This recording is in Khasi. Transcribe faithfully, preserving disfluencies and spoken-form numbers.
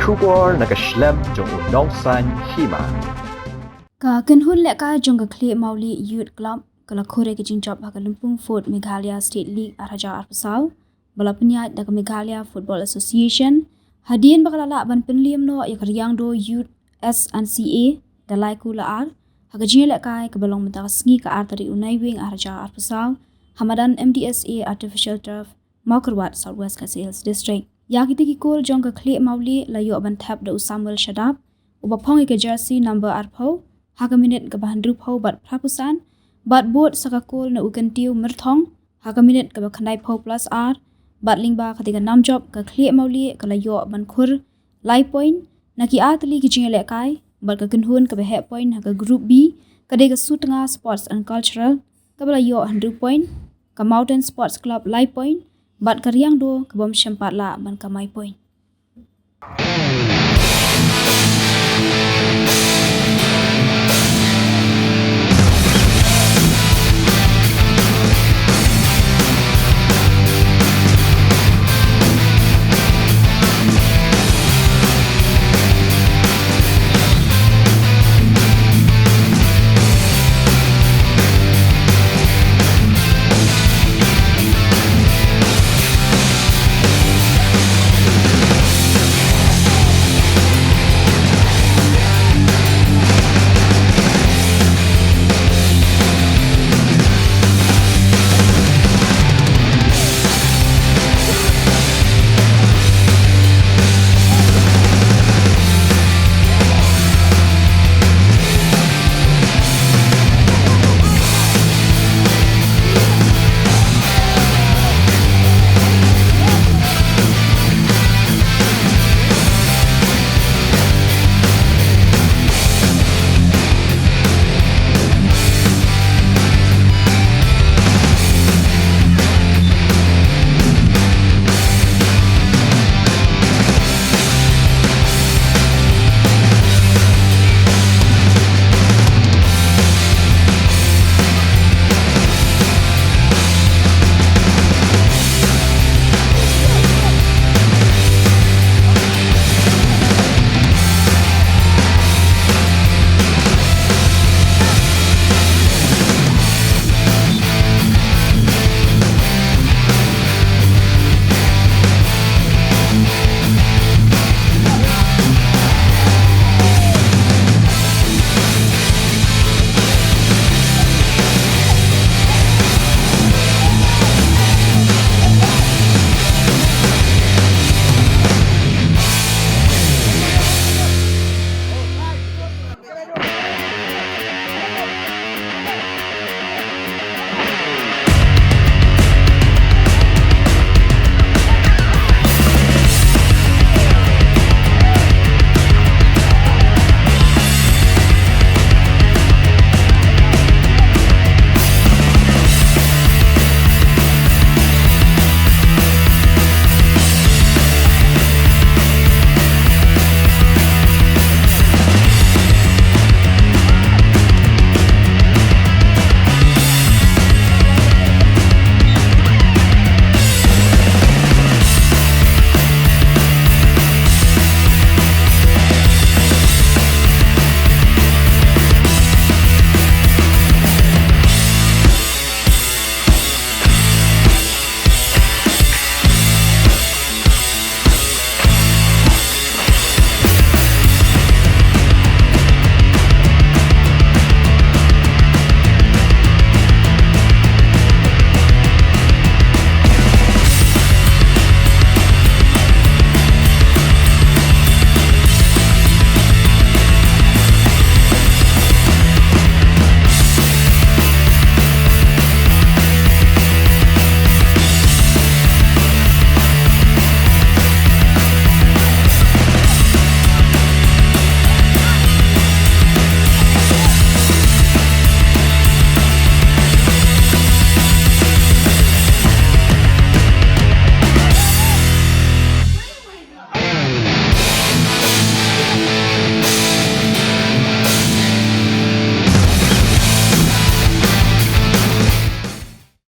Khubor na ka shlem jong u Nongsaiñ Hima. Ka kynhun lehkai jong ka Khlieh Mawlieh Youth Club ka la khur ïa ka jingjop ha ka Lympung Fort Meghalaya State League ar hajar arphew saw ba la pynïaid da ka Meghalaya Football Association, hadien ba ka la lah ban pynliem noh ïa ka Riangdo Youth S and C A da lai kul ar ha ka jingïalehkai kaba long mynta ka sngi ka ar tarik u Naiwieng ar hajar arphew saw ha madan M D S A Artificial Turf, Mawkyrwat, South West Khasi Hills District. Ïa kita ki kol jong ka Khlieh Mawlieh la ïoh ban thep da u Samuel Shadap uba phong ïa ka jersey number arphew ha ka minit kaba hynriewphew bad phraphew san, bad bud sa ka kol na u Kyntiew Myrthong ha ka minit kaba khyndaiphew plus ar, bad lyngba kata ka namjop ka Khlieh Mawlieh ka la ïoh ban khur lai point na ki ar tylli ki jingïalehkai, bad ka kynhun kaba heh point ha ka Group B ka dei ka Sutnga Sports and Cultural kaba la ïoh hynriew point, ka Mountain Sports Club lai point, bad ka Riangdo ka bym shym pat lah ban kamai point.